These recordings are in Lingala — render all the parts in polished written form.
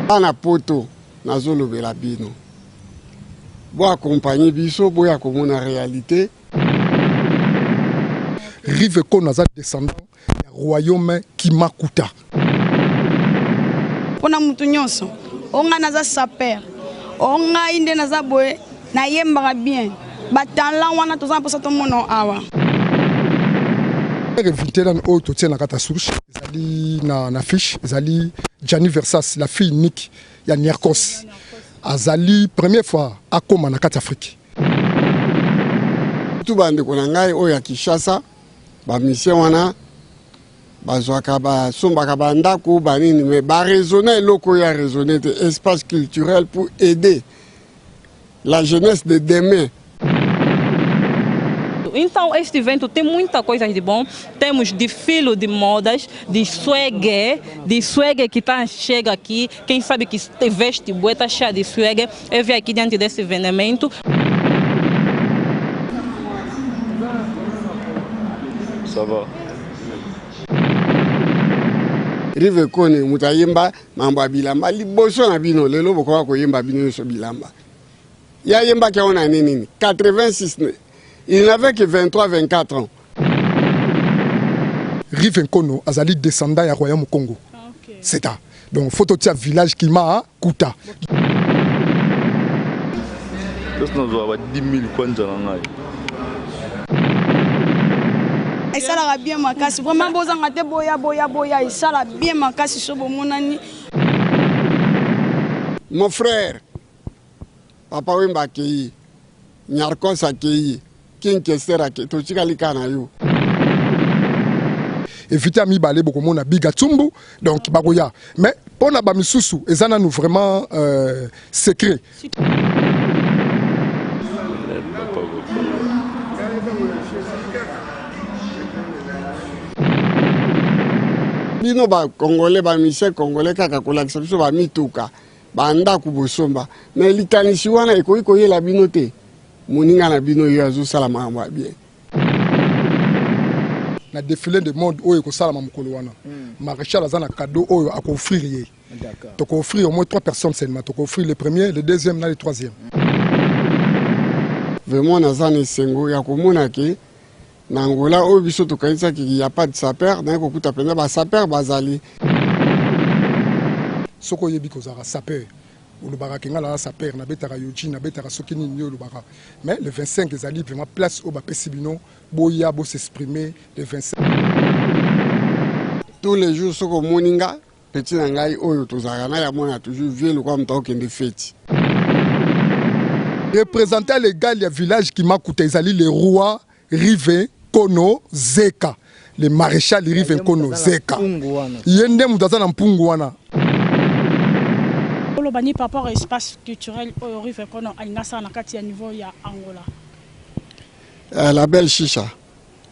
Bana poto nazolobela bino bo accompagne biso boya komona realite. Rive Kono aza descendant ya royaume Kimakuta. Pona mutu nyonso o ngai naza sapeur o ngai nde naza boye nayembaka bien ba talent wana toza na mposa tomona awa. Invité nanu oyo totie na kati ya souche ezali na, na fiche ezali Gianni Versas la fille unique ya Niarcos azali première fois akoma na kati Afrique. Tu bandeko na ngai oyo ya Kinshasa ba mission wana bazwaka basombaka bandako banini mais ba raisonne eloko oyo ya raisonne te espace culturel pour aider la jeunesse de demain. Então, este evento tem muita coisa de bom. Temos desfile de modas, de swag, de swag que tá, chega aqui. Quem sabe que veste bué, tá cheia de swag. Eu vim aqui diante desse evento. Ça va. Rive Kone moto ayemba mambo ya bilamba liboso na bino lelo bokoka koyemba bino nyonso bilamba ye ayembaki yango na nini nini 86 il n'avait que 23 24 ans. Rive Nkono azali descendant ya royaume Kongo. Ah, okay. C'est ça. Donc faut totia village Kima Kuta. Place nazwa ba 10 000 kwanza na ngai. Esalaka bien makasi vraiment bozanga te boya boya boya esala bien makasi so bomonani. Mon frère Papa Wemba akeyi, Niarcos akeyi, King Kester akeyi, totikali kaka na yo. Evite ya mibale bokomona Biga Tsumbu donc bakoya mais pona ba misusu eza nanu vraiment euh, secret. Bino ba congolais ba musiciens congolais kaka kolakisa biso ba mituka ba ndaku bosomba mais likanisi wana ekoki koyela bino te moninga na bino yo azosala makambo ya bien. Na defile de mode oyo ekosalama mokolo wana Marechal aza na cadeau oyo ako offrir ye. Toko offrir au moins 3 personnes seulement. Toko offrir le premier, le deuxième na le troisième. Vraiment naza na esengo ya komona ke na Angola oyo biso tokanisaki ya pas de sapeur, naye kokuta mpenza ba sapeur bazali. Soki oyebi kozalaka sapeur, olobaka ke nga naza sapeur, nabetaka yoji, nabetaka soki nini, yo olobaka. Mais le 25 ezali vraiment place oyo bapesi bino boya bo s'exprimer le 25. Tous les jours soki omoni nga petit na ngai oyo tozalaka na ya mwana toujours vieux lokola moto akokende feti. Représentant legal ya village Kimakuta ezali le roi Rive Kono Zeka, le maréchal Rive Kono Zeka. Ye nde moto aza na mpungu wana. Oloba ni par rapport espace culturel oyo Rive Kono alingi asala na kati ya niveau ya Angola. Uh, la belle Shisha,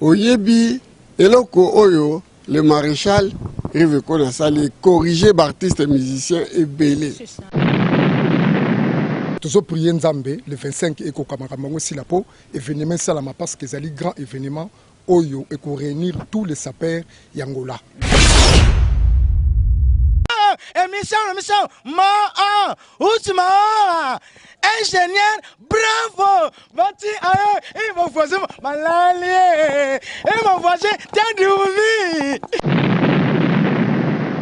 oyebi eloko oyo le maréchal Rive Kono asali corriger ba artistes musiciens ebele. Tozo prier Nzambe le 25 ekoka makambo yango esila po evenement esalama parce que ezali grand evenement oyo eko reunir tous les sapeurs ya Angola. Émission, émission, ma, Ousmane, ingénieur, bravo! Bati, aye, et mon voisin, malali, et mon voisin, t'as dormi!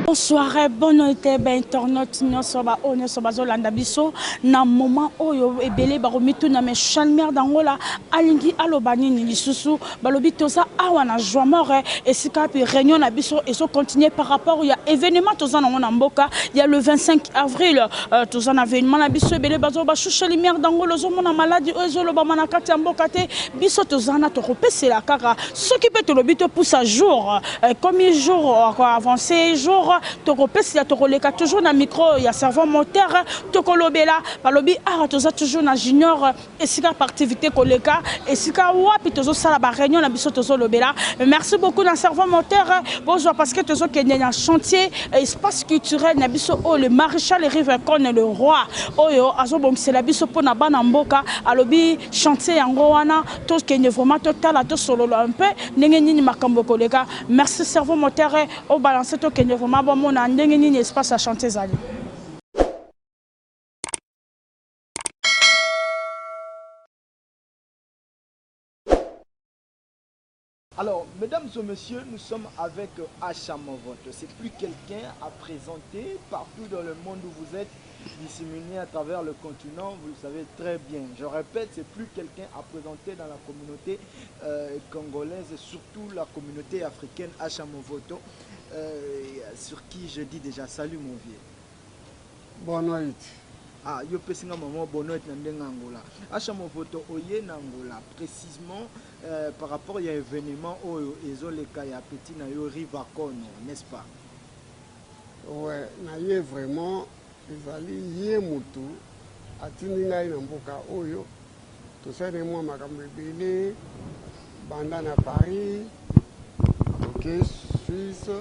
Bonsoir, bonne été, ba internautes nyonso ba oyo nyonso bazolanda biso na moment oyo ebele bakomituna mais Chalmer d'Angola alingi aloba nini lisusu balobi toza awa na Joie-Mort esika wapi réunion na biso ezo continuer par rapport ya événement toza nango na mboka ya le 25 avril euh, toza na événement na biso ebele bazo bashusha lumière d'Angola ozomona maladi oyo ezolobama na kati ya mboka te biso toza na tokopesela kaka soki mpe tolobi topusa jour euh, komi jour euh, avance jour tokopesela tokoleka toujours na micro ya servant moteur tokolobela balobi awa toza toujours na junior esika pa activité koleka esika wapi tozosala ba réunion na biso tozolobela merci beaucoup na servant moteur bozwa parce que tozokende na chantier espace culturel na biso oyo le maréchal rive cone le roi oyo azobongisela biso mpo na bana mboka alobi chantier yango wana tokende vraiment totala tosolola un peu ndenge nini makambo ekoleka merci servant moteur obalance tokende vraiment bomona ndenge nini espace ya chantier ezali. Mesdames et messieurs, nous sommes avec Acha Movoto. C'est plus quelqu'un à présenter partout dans le monde où vous êtes disséminé à travers le continent, vous le savez très bien. Je répète, c'est plus quelqu'un à présenter dans la communauté euh, congolaise et surtout la communauté africaine Acha Movoto, euh, sur qui je dis déjà salut mon vieux. Bonne nuit. Ah, yo pesi nga maman bonne nuit na ndenge Angola. Acha Movoto oye na Angola, précisément euh, par rapport ya événement oyo ezoleka ya petit na yo Riva Kono, n'est-ce pas? Ouais, na ye vraiment ezali ye mutu atindi ngai na mboka oyo. Tosali mwa makambo ebele banda na Paris, toke Suisse,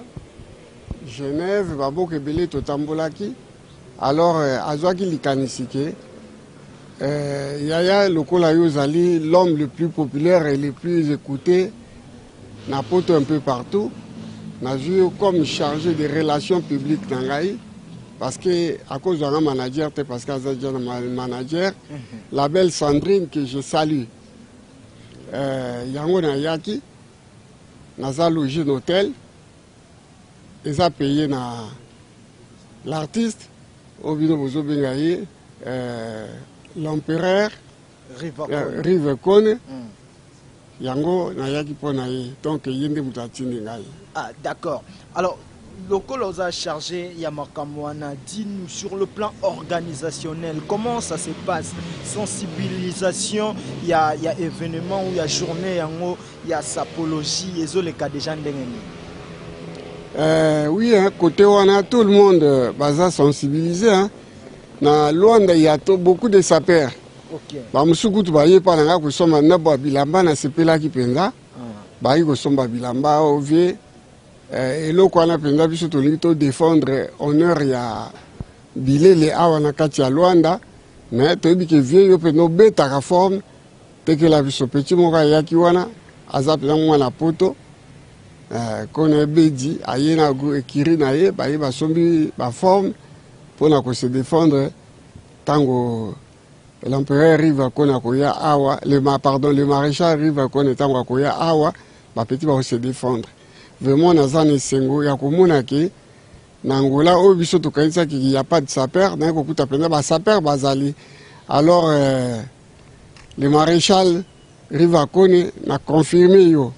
Genève, bamboka ebele totambolaki. Alors euh, azwaki likanisi ke euh, yaya lokola yo ozali l'homme le plus populaire et le plus écouté na poto un peu partout, nazwi yo comme chargé de relations publiques na ngai, parce que akozwa nga manager te, parce que aza déjà na manager, la belle Sandrine que je salue. Euh, yango nayaki, naza logé na hôtel, eza payé na l'artiste oyo bino bozobenga ye euh, l'empereur Rive Kone. Yango nayaki mpo na ye, donc ye nde moto atindi ngai. Ah, d'accord. Alors, lokola oza chargé ya makambo wana, dis-nous sur le plan organisationnel, comment ça se passe? Sensibilisation ya, ya événement ou ya journée yango ya sapologie ezoleka déjà ndenge nini? Euh, oui, hein, côté wana tout le monde euh, baza sensibilisé, hein. Na Luanda il y a beaucoup de sapeurs. Okay. Bamosusu kutu baye mpa na ngai kosomba ndambo ya bilamba, nasepelaki mpenza. Bayi kosomba bilamba ovie eh, eloko wana mpenza biso tolingi todefendre honneur ya bilele awa na kati ya Luanda, mais toyebi ke vie yo mpenza obetaka forme, tekela biso. Petit moko ayaki wana aza mpenza mwana poto eh, kona ebedi aye na ekiri na ye, baye basombi baforme mpona kose défendre ntango l'empereur Rive Kone akoya awa, le, pardon, le maréchal Rive Kone ntango akoya awa, bapeti bakose défendre. Vraiment naza na esengo ya komona ke na Angola oyo biso tokanisaki ya pas de sapeur, naye kokuta mpenza basapeur bazali. Alors euh, le maréchal Rive Kone, na confirme yo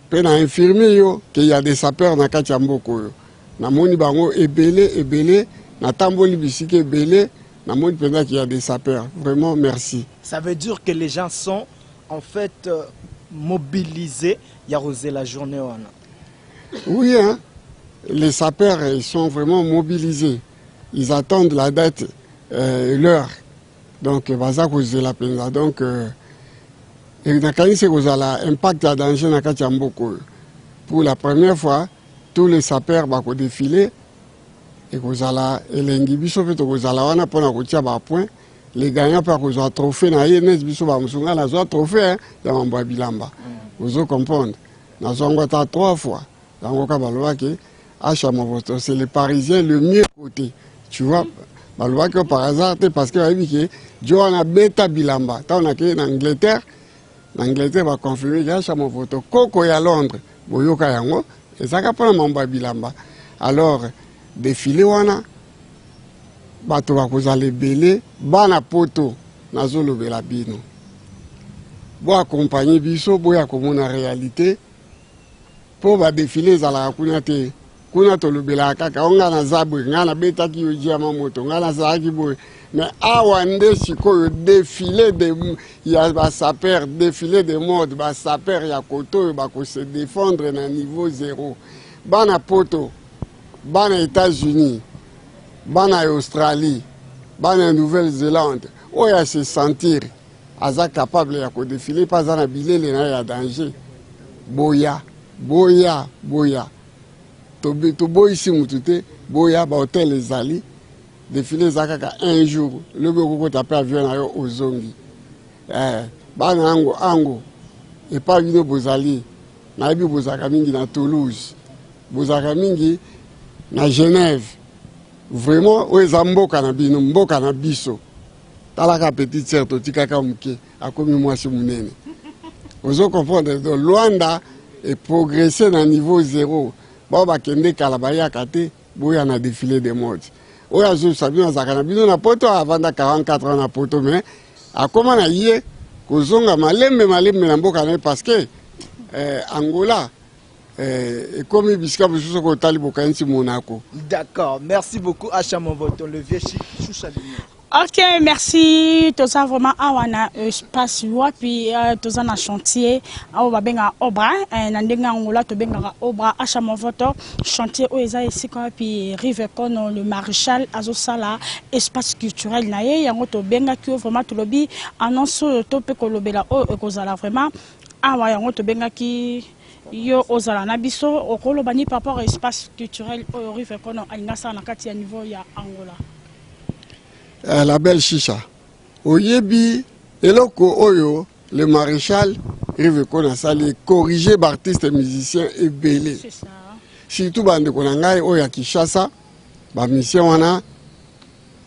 mpe na infirme yo ke ya des sapeurs na kati ya mboka oyo. Namoni bango ebele ebele, natamboli bisika ebele, namoni mpenza ke ya des sapeurs. Vraiment merci. Ça veut dire que les gens sont en fait euh, mobilisés ya kozela journée wana. Oui, hein, les sapeurs, ils sont vraiment mobilisés. Ils attendent la date euh, et l'heure. Donc, baza kozela mpenza. Donc, euh, nakanisi ekozala impact ya danger na kati ya mboka oyo. Pour la première fois, tous les sapeurs bakodefile, ekozala elengi. Biso mpe tokozala wana mpona kotia bapoint. Le gagnant mpe akozwa trophée na ye, neti biso bamosusu. Ngai nazwa trophée ya mambo ya bilamba, ozo comprendre, nazwa yango ata trois fois. Yango ka balobaki Acha Movoto, c'est le Parisien le mieux coté, tu vois. Balobaki yo par hasard te, parce que bayebi ke jo wana beta bilamba. Ntango nakei na Angleterre, na Angleterre baconfirme ke Acha Movoto koko ya Londres, boyoka yango ezalaka mpona mambo ya bilamba. Alors défilé wana bato bakozala ebele. Bana poto, nazolobela bino, boakompagne biso, boya komona réalité, mpo badefile ezalaka kuna te. Kuna tolobelaka kaka o ngai naza boye, ngai nabetaki yo diama moto, ngai nazalaki boye. Mais awa nde sikoyo défilé de ya basapeur, défilé de mode, basapeur ya koto oyo bakose défendre na niveau zéro. Bana poto, bana États-Unis, bana ya Australie, bana ya Nouvelle-Zélande, oyo ase sentir aza capable ya kodefile mpe aza na bilele na ye ya danger, boya, boya, boya. Toboyisi mutu te, boya. Bahotel ezali, défilé eza kaka un jour, lobi okokota mpe avion na yo ozongi. Eh, bana yango ango epai bino bozali, nayebi bozalaka mingi na Toulouse, bozalaka mingi na Genève. Vraiment oyo eza mboka na bino, mboka na biso. Talaka petite sœur totikaka moke, akomi mwasi monene, ozo comprendre. Donc Luanda eprogresse na niveau zero. Bao bakende kala bayaka te, boya na défilé de mode. Oyo azoyebisa bino azalaka na bino na poto, avanda 44 ans na poto, mais akoma na ye kozonga malembe malembe na mboka na ye parce que eh, Angola eh, ekomi bisika mosusu soki otali bokanisi Monaco. D'accord, merci beaucoup Acha Movoto, le vieux chic, Choucha Lumière. Ok, merci. Toza vraiment awa na espace wapi euh, toza na chantier awa babengaka obra eh, na ndenge Angola tobengaka obra Acha Movoto chantier oyo eza esika wapi Rive Kono le maréchal azosala espace culturel na ye yango tobengaki yo vraiment tolobi annonce oyo to mpe kolobela oyo ekozala vraiment awa yango tobengaki yo ozala na biso okoloba ni par rapport à espace culturel oyo Rive Kono alingi asala na kati ya niveau ya Angola. Eh, la belle Shisha, oyebi eloko oyo le maréchal Rive Kono asali corriger ba artistes musiciens ebele. Surtout bandeko na ngai oyo ya Kinshasa, ba musiciens wana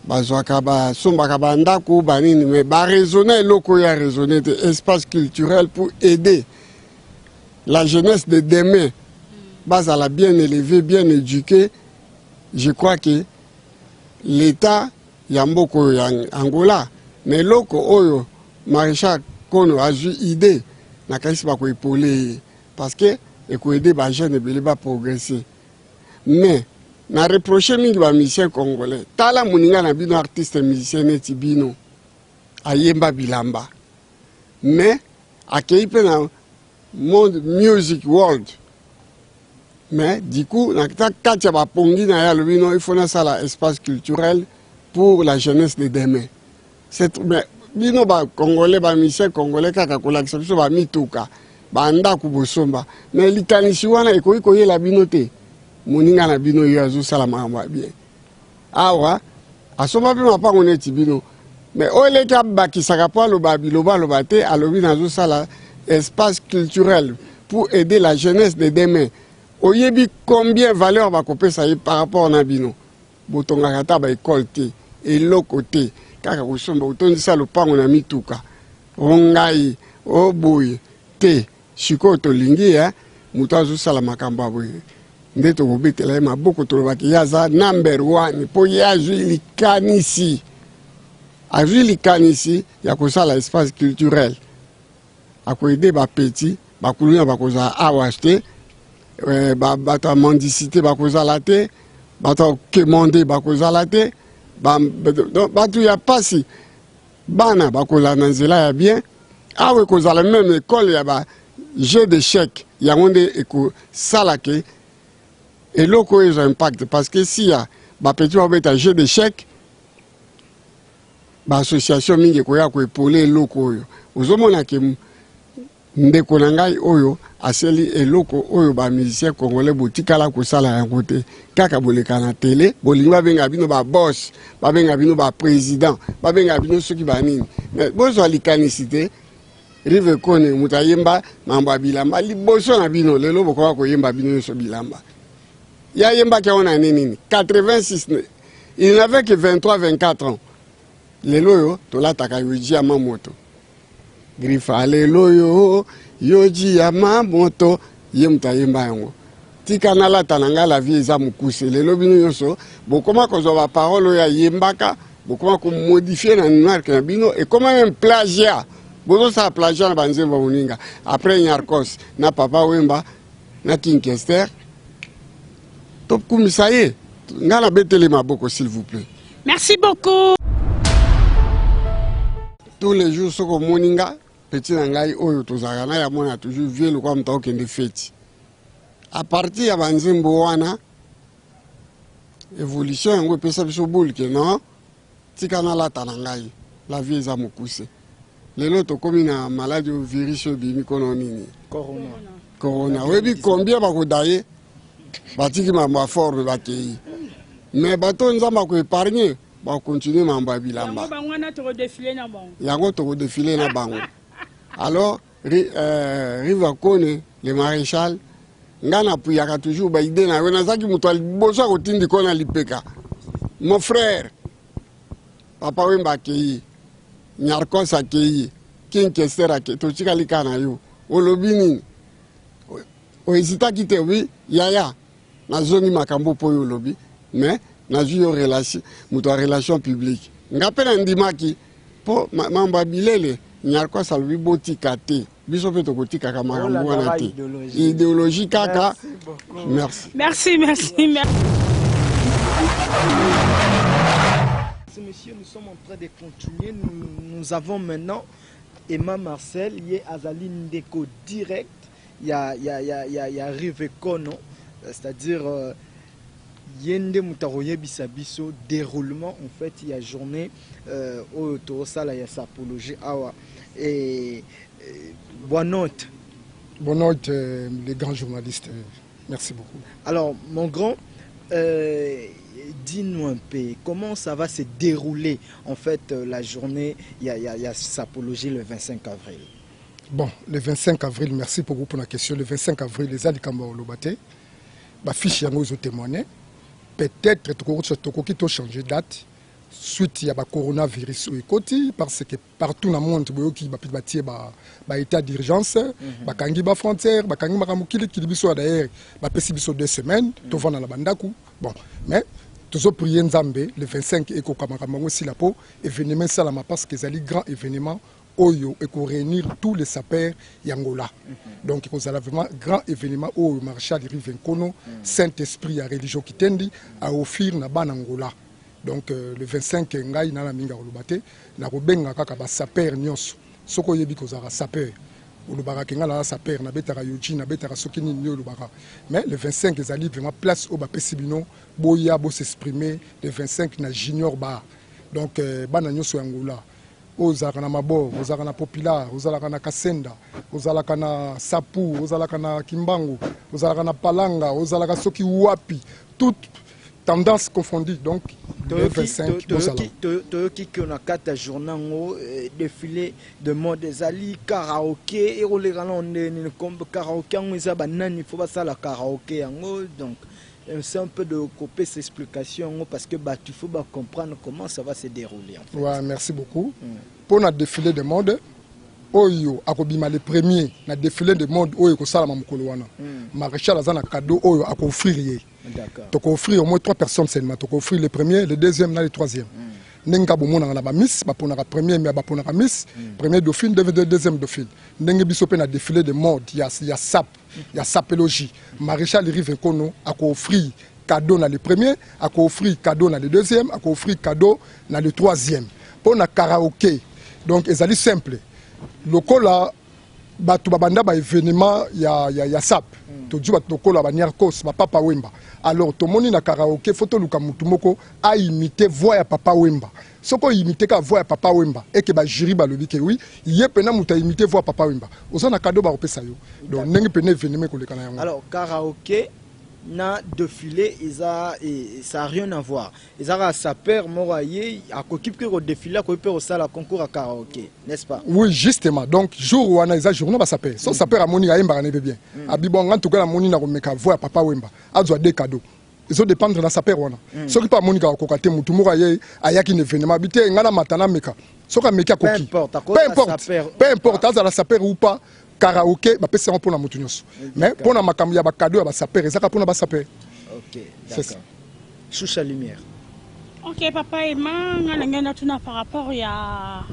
bazwaka basombaka bandako banini mais ba raisonner eloko oyo ya raisonner te espace culturel pour aider la jeunesse de demain bazala bien élevé bien éduqué. Je crois que l'Etat ya mboka oyo ya Angola na eloko oyo Maréchal Kono azwi idée, nakanisi bakoepole ye parce que ekoaide ba jeunes ebele ba progresser. Mais na reproche mingi ba musiciens congolais, tala moninga na bino artiste musicien neti bino ayemba bilamba mais akei mpe na monde music world, mais du coup na kati ya bapongi na ye alobi non, il faut nasala espace culturel pour la jeunesse de demain. C'est mais bino ba congolais, ba musiciens congolais kaka kolakisa biso ba mituka, ba ndako bosomba, mais likanisi wana ekoki koyela bino te. Moninga na bino yo azosala makambo ya bien awa, asomba mpe mapango neti bino, mais oyo eleki abakisaka mpo aloba biloba aloba te, alobi nazosala espace culturel pour aider la jeunesse de demain. Oyebi combien valeur bakopesa ye par rapport na bino botongaka ata baekole te, eloko te, kaka kosomba kotondisa lopango na mituka o ngai o boye te. Sikoyo tolingi eh, moto azosala makambo ya boye nde tokobetela ye maboko, tolobaki ye aza number one mpo ye azwi likanisi, azwi likanisi ya kosala espace culturel akoede bapeti bakuluna bakozala awa te, eh, bato ya mendicité bakozala te, bato ya kemande bakozala te, bato ya pasi bana bakolanda nzela ya bien. Awa ekozala meme ekole ya ba jeu d'échec, yango nde ekosala ke eloko oyo ezwa impact parce que si ya bapeti babeta jeu d'échec, baassociation mingi ekoya koepole eloko oyo. Ozomona ke ndeko na ngai oyo asali eloko oyo ba musicien congolais botikala kosala yango te, kaka boleka na tele, bolingi babenga bino ba boss, babenga bino ba président, babenga bino soki banini, mais bozwa likanisi te. Rive Kone moto ayemba mambo ya bilamba liboso na bino, lelo bokoka koyemba bino nyonso bilamba. Ye ayembaki yango na nini? 86, il n'avait que 23 24 ans. Lelo oyo tolataka Yohji Yamamoto, Grifa lelo oyo Yohji Yamamoto, ye moto ayemba yango. Tika nalata na ngai, la vie eza mokuse. Lelo bino nyonso bokoma kozwa baparole oyo ayembaka, bokoma komodifie na marke na bino, ekoma meme plagiat, bozosala plagiat na banzembo ya moninga. Après Nyarkos na Papa Wemba na King Kester, tokumisa ye. Ngai nabeteli maboko, s'il vous plaît. Merci beaucoup. Tous les jours soki omoni nga petit na ngai oyo tozalaka na ya mona toujours vieux lokola moto akokende feti. A partir ya banzembo wana, évolution yango epesa biso boule ke non, tika nalata na ngai, la vie eza mokuse. Lelo tokomi na maladi oyo, virus oyo ebimi kono nini, corona. Corona, oyebi combien bakodaye batiki mambo ya forme bakei, mais bato Nzambe akoépargne bakontinue mambo ya bilamba. Yango tokodefile na bango. Alors Riva Kone le maréchal, ngai napuyaka toujours baide na yo, nazalaki moto ya liboso ya kotindi ko na lipeka. Mon frère Papa Wemba akei, Nyarkos akei, King Kester akei, totikali kaka na yo. Olobi nini? Ohésitaki te, oui yaya, nazongi makambo mpo oyo olobi, mais nazwi yo relation, moto ya relation publique. Nga mpe nandimaki mpo mambo ya bilele. Nyarkos alobi botika te, biso mpe tokotikaka makambo wana te, idéologie kaka. Merci, merci, merci, merci. Monsieur, nous sommes en train de continuer. Nous, nous avons maintenant Emma Marcel, ye azali ndeko direct ya Rive Kono, c'est-à-dire ye nde moto akoyebisa biso déroulement en fait ya journée oyo tozosala ya sapologie awa. Et bonne note. Bonne note, les grands journalistes. Merci beaucoup. Alors, mon grand, dis-nous un peu comment ça va se dérouler en fait la journée il y a sapologie le 25 avril. Bon, le 25 avril, merci beaucoup pour la question. Le 25 avril, les likambo oloba te, bafiche yango ezotémoigne. Peut-être tokoki tochanger date suite ya bacoronavirus oyo ekoti, parce que partout na monde boyoki batie baétat d'urgence, bakangi bafrontière, bakangi makambo kilikili. Biso ya d'ailleurs bapesi biso 2 semaines tovanda na bandako. Bon, mais tozoprier Nzambe, le 25 ekoka, makambo yango esila mpo événement esalama, parce que ezali grand événement oyo ekoréunir tous les sapeurs ya Angola. Donc ekozala vraiment grand événement oyo maréchal Rive Nkono, saint esprit ya religion kitendi, aoffrir na bana Angola. Donc le 25, ngai nana mingi akoloba te, nakobenga kaka basapeurs nyonso. Soki oyebi kozalaka sapeur, olobaka ke ngai naza sapeur, nabetaka yoji, nabetaka soki nini olobaka, mais le 25 ezali vraiment place oyo bapesi bino, boya bos'exprimer le 25 na Junior Bar. Donc bana nyonso ya Angola oyo ozalaka na Mabor, ozalaka na Popular, ozalaka na Kasenda, ozalaka na Sapu, ozalaka na Kimbangu, ozalaka na Palanga, ozalaka soki wapi, toute tendance confondue, donc le 25 bozala. Toyoki ke na kati ya journée yango, défilé de mode ezali, karaoke ekoleka na ndenge nini? Karaoke yango eza banani fo basala karaoke yango? Donc c'est un peu de kopesa explication yango, parce que bato, il faut comprendre comment ça va se dérouler en fait. Ouais, merci beaucoup. Mpo na défilé de mode, oyo akobima le premier na défilé de mode oyo ekosalama mokolo wana, maréchal aza na cadeau oyo akoofrir ye. Tokoofrir au moins trois personnes seulement. Tokoofrir le premier, le deuxième na le troisième. Ndenge kaka bomonaka na bamiss, baponaka premier, mais baponaka miss, premier dauphine, deuxième dauphine. Ndenge biso mpe na défilé de mode ya sap, ya sapologie, maréchal Rive Nkono akoofrir cadeau na le premier, akoofrir cadeau na le deuxième, akoofrir cadeau na le troisième. Mpo na karaoke, donc ezali simple, lokola bato babanda baévénement ya sap, tozwi bato lokola baniarcos, bapapa Wemba. Alors tomoni na karaoke, fo toluka motu moko aimite voix ya Papa Wemba. Soki oimite kaka voix ya Papa Wemba, eke bajury balobi ke oui, ye mpena moto aimite voix ya Papa Wemba, oza na cadeau bakopesa yo. Donc ndenge mpena événement ekoleka na yango. Alors, karaoke na défilé eza ça a rien à voir. Eza kaka sapeur moko aye, akoki mpe kodéfiler, akoki mpe kosala concours ya karaoke, n'est-ce pas? Oui, justement. Donc jour wana eza journée basapeur. So sapeur amoni ayembaka na ye mpe bien, abi bon, en tout cas namoni na komeka voix ya Papa Wemba, azwa deux cadeaux. Ezodépendre na sapeur wana. Soki mpe amoni kaka koka te, motu moko aye, ayaki na événement, abi te, ngai namata nameka. Soki ameki, akoki. Importe, peu importe, peu importe, azala sapeur ou pas, karaoke bapesi yango mpona motu nyonso. Mais mpona makambo ya bacadeau ya basapeur, ezaka mpona basapeur. Ok, d'accord. Choucha Lumière. Ok, papa Emma, nga na ngai natuna par rapport ya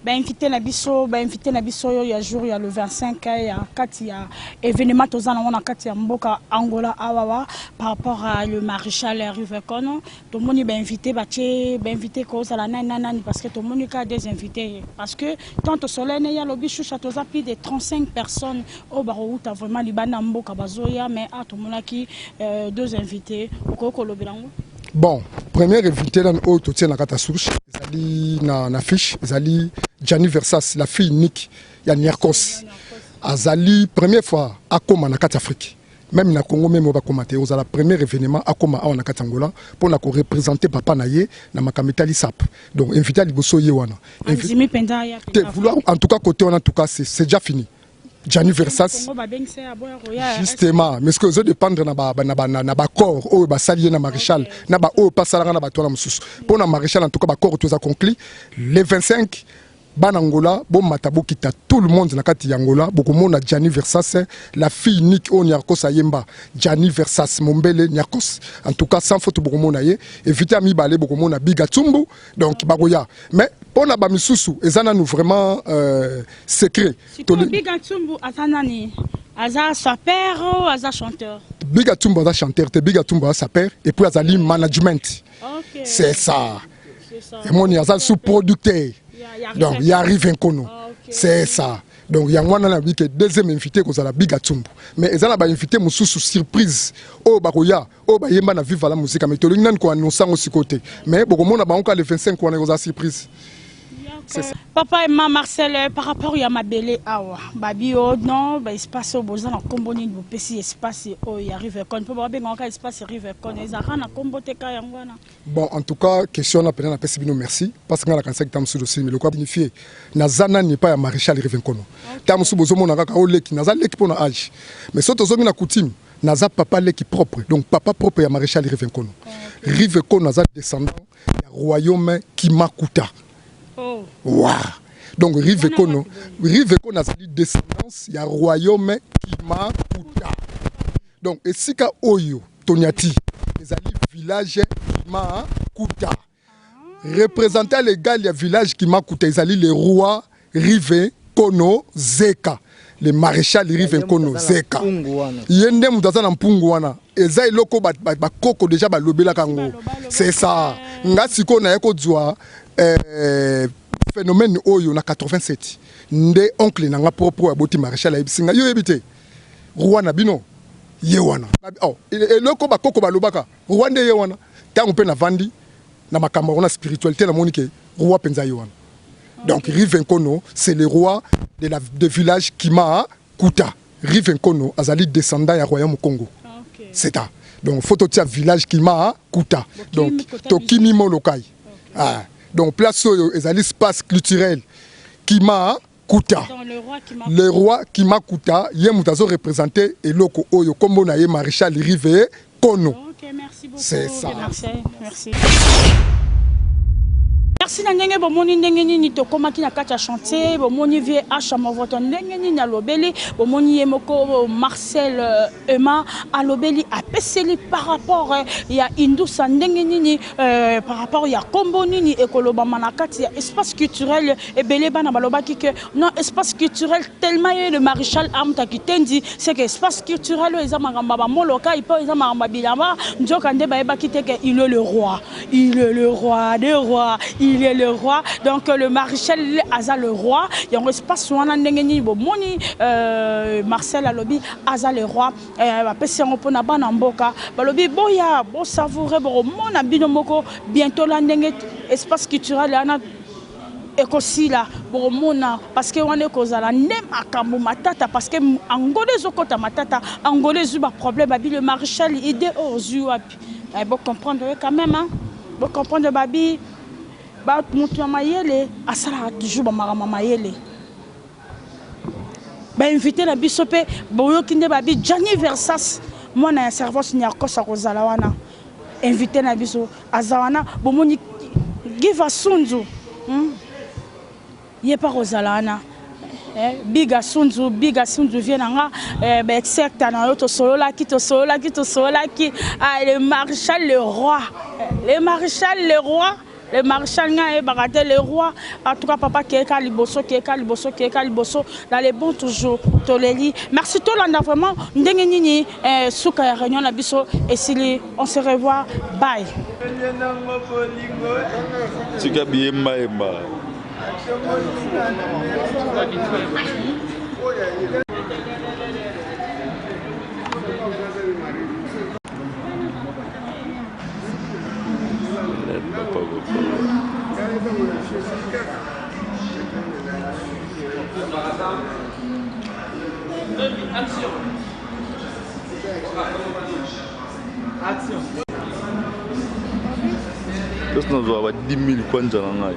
bainvité na biso, bainvité na biso oyo ya jour ya le 25, ya kati ya événement toza nango na kati ya mboka Angola awawa, par rapport à le maréchal Rivecono. Tomoni bainvité batie, bainvité kozala nani na nani? Parce que tomoni kaka des invités, parce que tant tosolene ya lobi Shusha, toza plus de 35 personnes oyo bakouta vraiment libanda mboka bazoya, mais a tomonaki deux invités. Okoki kolobela yango? Bon, première invité nanu oyo totie na kati ya source, ezali na fiche, ezali Gianni Versas, la fille unique ya Niarcos. Azali première fois akóma na kati Afrique, même na Congo même oyo bakóma te. Ozala premier événement akóma awa na kati ya Angola mpona koreprésente papa na ye na makambo etali sap. Donc invité ya liboso ye wana. Andimi mpenza ya? Te, vouloir en tout cas côté wana, en tout cas c'est déjà fini, Gianni Versas. Congo babengisa ya boya koya. Justement, mais ce que ezodépendre na baaccord oyo basali ye na maréchal, na baoyo mpe asalaka na bato wana mosusu. Mpo na maréchal, en tout cas baaccord toza conclu le 25. Bana Angola bomata bokita tout le monde na kati ya Angola bokomona Gianni Versace la fille unique oyo Niarcos ayemba Gianni Versace mombele Niarcos en tout cas sans faute bokomona ye éviter ya mibale bokomona Biga Tsumbu donc bakoya mais pona ba misusu eza nanu vraiment euh, secret Sikoyo Biga Tsumbu aza nani? Aza sapeur ou aza chanteur? Biga Tsumbu aza chanteur te Biga Tsumbu aza sapeur et puis azali management Okay. c'est ça emoni aza sous producteur donc ya rive nkono c'est ça donc yango wana nayebi ke deuxième invité ekozala biga tsumbu mais eza na bainvité mosusu surprise oyo bakoya oyo bayemba na viva la musica mais tolingi nani koannonce yango sikoyo te mais bokomona bango kaka le 25 wana ekozala surprise. Papa Emma Marcel, euh, par rapport ya mabele awa babi o oh, non ba espace oyo boza na nkombo nini bopesi espace oyo ya Rivercon mpo babengaka kaka espace Rivercon ezalaka na nkombo te ka yango wana. Bon en tout cas question wana mpenza napesi bino merci parce que ngai nakanisaki ntango mosusu dosi lokola signifie naza nani epai ya maréchal Rivenkono ntango mosusu bozomona kaka o leki naza leki mpo na age mais soki tozongi na coutume naza papa leki propre donc papa propre ya maréchal Rivenkono Rivenkono aza descendant ya royaume Kimakuta. Oh. Wa. Donc Rive Kono, Rive Kono azali descendance ya royaume Kimakuta. Donc esika oyo toniati ezali village Kimakuta. Représentant légal ya village Kimakuta ezali le roi Rive Kono Zeka. Le maréchal Rive Kono Zeka. Ye nde moto aza na mpungu wana. Eza eloko bakoko deja balobelaka yango. C'est ça. Nga sikoyo naye kozwa eh, phénomène oyo na 87 nde oncle na nga propre oyo aboti maréchal ayebisi nga yo oyebi te roi na bino ye wana. Oh, eloko bakoko balobaka roi nde ye wana. Ntango mpe navandi na makambo yango na spiritualité namoni ke roi mpenza ye wana. Donc Rive Nkono, c'est le roi de la de village Kima Kuta. Rive Nkono azali descendant ya royaume Congo. Okay. C'est ça. Donc faut totia village Kima Kuta. Donc tokimi Molokai. Okay. Ah. Donc place oyo ezali espace culturel Kima Kuta. Donc, le roi Kima Le roi Kima Kuta, ye moto azo représenter eloko oyo kombo na ye maréchal Rive Kono. Ok, merci beaucoup. C'est ça. Merci. Merci. Merci na ndenge bomoni ndenge nini tokomaki na kati ya chantier, bomoni vie Asha Movoto ndenge nini alobeli, bomoni ye moko Marcel euh, Emma alobeli apeseli par rapport euh, ya Indusa ndenge nini euh, par rapport ya kombo nini ekolobama na kati ya espace culturel. Ebele bana balobaki que non espace culturel tellement ye le maréchal Amta Kitendi c'est que espace culturel oyo eza makambo ya ba Molokai mpo eza makambo ya bilamba, nzoka nde bayebaki te que il est le roi, il est le roi des rois, il est le roi. Donc le maréchal aza le roi, yango espace wana ndenge nini bomoni euh, Marcel alobi aza le roi euh, bapesi yango mpona bana mboka, balobi boya bosavoure bokomona bino moko bientôt la ndenge espace culturel wana ekosila bokomona parce que wana ekozala nde makambo matata parce que Angola ezokota matata, Angola ezwi ba problème babi le maréchal idée oyo ozwi wapi? Eh, bo comprendre ye quand même hein? Bo comprendre babi ba mutu ya mayele asalaka toujours ba makambo ya mayele. Ba invité na biso pe boyoki nde babi Gianni Versace mwana ya Servos Niarcos akozala wana. Invité na biso aza wana bomoni Giva Sunzu hmm? ye pa kozala wana eh, Biga Sunzu, Biga Sunzu vie na nga eh, ba excerpta na yo tosololaki tosololaki tosololaki ah, le maréchal le roi eh, le maréchal le roi Le maréchal nga ayebaka te le roi en tout cas papa keka liboso keka liboso keka liboso dans les bons toujours toleli merci tolanda vraiment ndenge nini eh, suka ya réunion na biso esili on se revoit bye. Tika biyemba yemba. Place nazwaka ba 10 000 kwanza na ngai.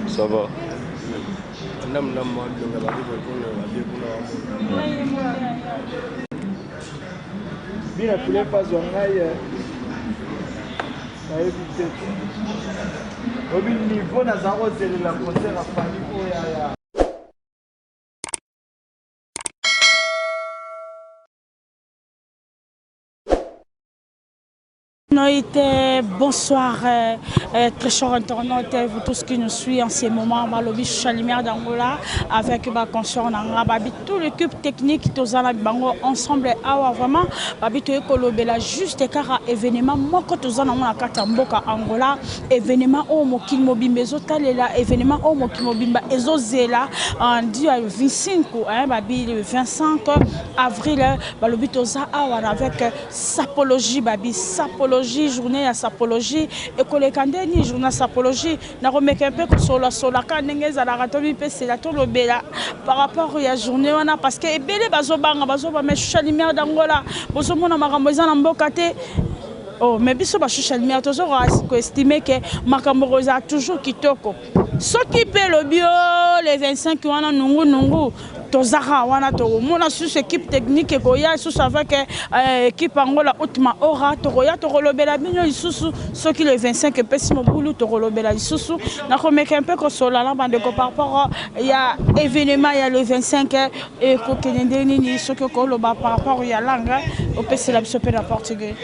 Ça va. Ndambu ndambu mwa bilongi ya ba Rive Kono ya ba kuna wa. Bina file pazwa ngai eh. Nayebi te. Obi niveau naza kozelela concert ya Fally oyo ya Noïté, bonsoir, euh, euh, très chers internautes, vous tous qui nous suivez en ce moment, Balobi Chalumière d'Angola, avec ma consort Nanga, Babi, tout l'équipe technique, Tozala Bango, ensemble, awa, vraiment, Babi, Toye Kolobela, juste car événement, moko Tozala, on a kati mboka Angola, événement, oh, mokili mobimba, ezotalela, événement, oh, mokili mobimba, ezozela, en dit, 25, hein, Babi, le 25 avril, Balobi, Toza, awa, avec Sapologie babi sapologie journée ya sapologie ekoleka nde nini journée ya sapologie nakomeka mpe kosolasola kaka ndenge ezalaka tomipesela tolobela par rapport ya journée wana parce que ebele bazobanga bazoba mais shusha lumière d'angola bozomona makambo eza na mboka te oh mais biso bashusha lumière tozo koestime ke makambo kozala toujours kitoko soki mpe elobi o oh, le 25 wana nungu nungu Tozaka wana tokomona susu équipe technique ekoya lisusu avec euh, équipe Angola Outma Ora tokoya tokolobela bino lisusu soki le 25 epesi mobulu tokolobela lisusu nakomeka mpe kosola na bandeko par rapport ya événement ya le 25 ekokende nde nini soki okoloba par rapport ya langue opesela biso mpe na portugais.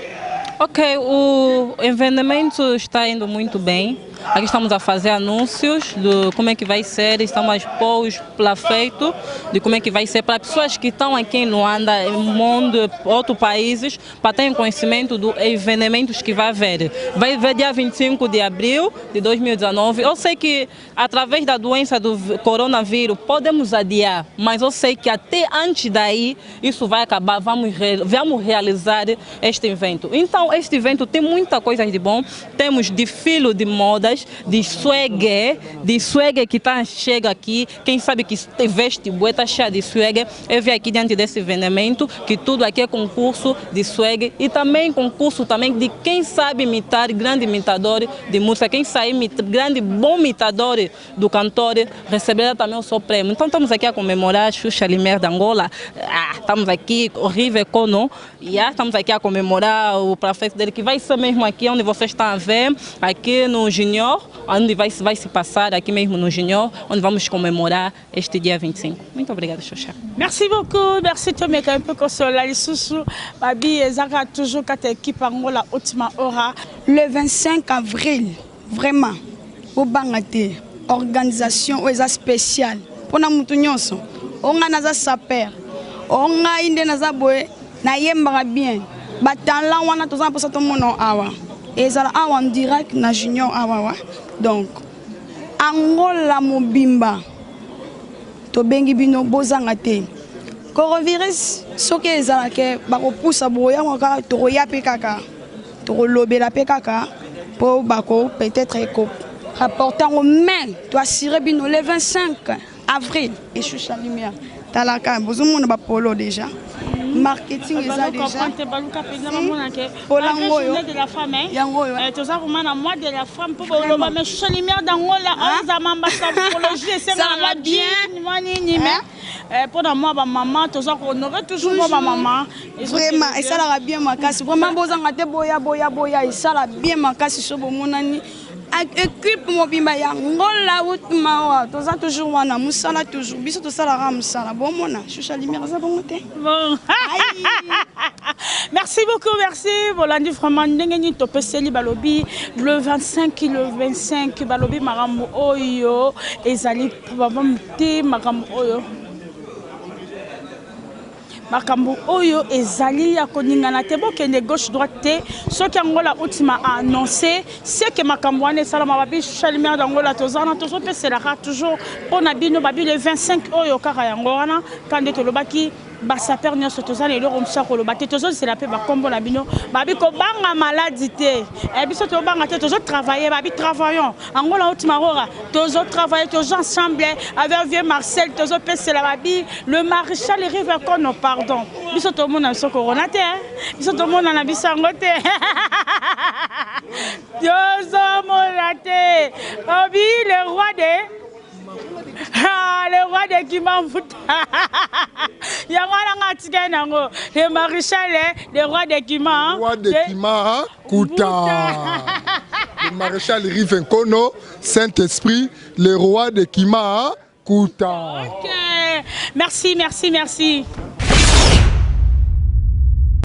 Ok, o evento está indo muito bem. Aqui estamos a fazer anúncios de como é que vai ser, estamos a expor os feito de como é que vai ser para pessoas que estão aqui em Luanda, em mundo, outros países, para terem conhecimento dos eventos que vai haver. Vai haver dia 25 de abril de 2019. Eu sei que através da doença do coronavírus podemos adiar, mas eu sei que até antes daí isso vai acabar, vamos, vamos realizar este evento. Então, este evento tem muita coisa de bom. Temos desfile de modas, de swag, de swag que tá, chega aqui. Quem sabe que veste bué, tá cheia de swag. Eu vim aqui diante desse evento, que tudo aqui é concurso de swag e também concurso também de quem sabe imitar, grande imitador de música, quem sabe grande bom imitador do cantor, receberá também o seu prêmio. Então estamos aqui a comemorar Xuxa Limer de Angola. Ah, estamos aqui, Rive Kono, e ah, estamos aqui a comemorar o prefeito dele, que vai ser mesmo aqui onde vocês estão a ver, aqui no Junior, onde vai, vai se passar aqui mesmo no Junior, onde vamos comemorar este dia 25. Muito obrigada, Xuxa. Merci beaucoup, merci Tomeka un peu kosola lisusu babi ezaka toujours kata équipe Angola Ultima Hora. Le 25 avril, vraiment bobanga te organisation oyo eza spéciale mpona motu nyonso o ngai naza saper o ngai nde naza boye nayembaka bien batalent wana toza na mposa tomona awa ezala awa en direct na junior awa wa donc Angola mobimba tobengi bino bozanga te corovirus soki ezalaka bakopusa boya kaka tokoya mpe kaka tokolobela mpe kaka mpo bako peut-être eko rapporte yango mais toassure bino le 25 avril eshusha lumière talaka bozomona bapolo déjà marketing eza déjà polango oyo yango oyo eh, toza vraiment na mois de la femme mpo boloba mais shusha lumière d'angola oza mamba sapologie esengaka mwa bien mwa nini mais eh, mpo na mwa bamama toza kohonore toujours mwa bamama vraiment esalaka bien makasi vraiment bozanga te boya boya boya esala bien makasi so bomonani équipe mobimba ya Angola Outmawa toza toujours wana mosala toujours biso tosalaka mosala bomona shusha lumière eza bongo te bon. Merci beaucoup, merci. Bolandi vraiment ndenge nini topeseli balobi le 25 le 25 balobi makambo oyo ezali probablement te makambo oyo makambo oyo ezali ya koningana te bokende gauche droite te soki angola ultima a annonce seke makambo wana esalama babi chalmière d'angola toza wana tozopeselaka toujours mpo na bino babi le 25 oyo kaka yango wana ka nde tolobaki basaper nyonso toza na eloko mosusu ya koloba te tozozela mpe bakombo na bino babi kobanga maladi te eh, biso tobanga te tozotravaille babi travaillons Angola haute marora tozo travailler tozo ensemble avec vieux Marcel tozo pesela babi le maréchal rive kono pardon biso tomona biso corona te biso tomona na biso yango te tozomona te obi le roi de ah, Le roi de Kimamvuta. Yango wana nga atikali nango. Le maréchal, eh, le roi de Kima. Roi de Kima Kuta. Le maréchal Rive Nkono, Saint-Esprit, le roi de Kima Kuta. Ok. Merci, merci, merci.